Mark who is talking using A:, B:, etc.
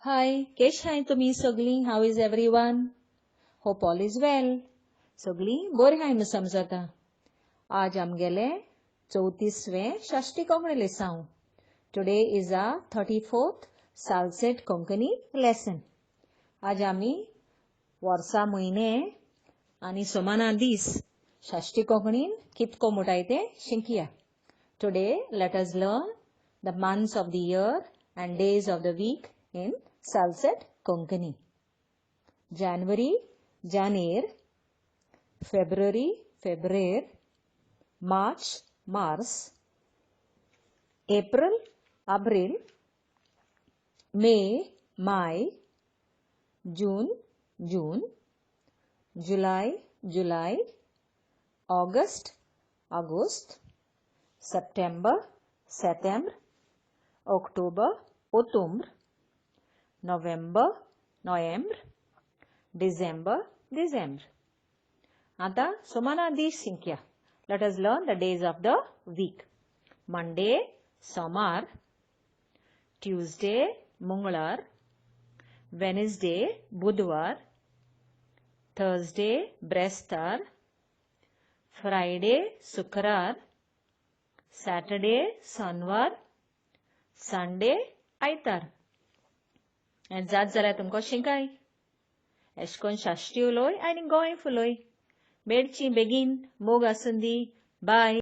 A: हाय, केश हाय तुमी सगळीं? How is everyone? Hope all is well. सगळीं बरी हाय म्हूण समजता. आज आमगेलें 34वें Sashti Konkani लेसांव. Today is our 34th Salcete Konkani lesson. आज आमी वर्सा, म्हयने आनी सोमाना दीस साश्टी कोंकणीन कितको म्हणटाय तें शिकया. Today let us learn the months of the year and days of the week in Salcete Konkani. January, Janer, February, Febrer, March, Mars, April, Abril, May, May, June, June, July, Julay, August, Agost, September, Setembr, October, Otumbr, November, Noembr, December, Dezembr. आतां सोमाना दीस शिकया. Let us learn the days of the week. Monday, सोमार, Tuesday, मंगळार, Wednesday, बुधवार, Thursday, ब्रेस्तार, Friday, शुक्रार, Saturday, शनवार, Sunday, आयतार. हें जात जाल्यार तुमकां शिकाय. एश कोन साश्टी उलोय आनी गोंय फुलोय. मेळची बेगीन. मोग आसूं दी. बाय.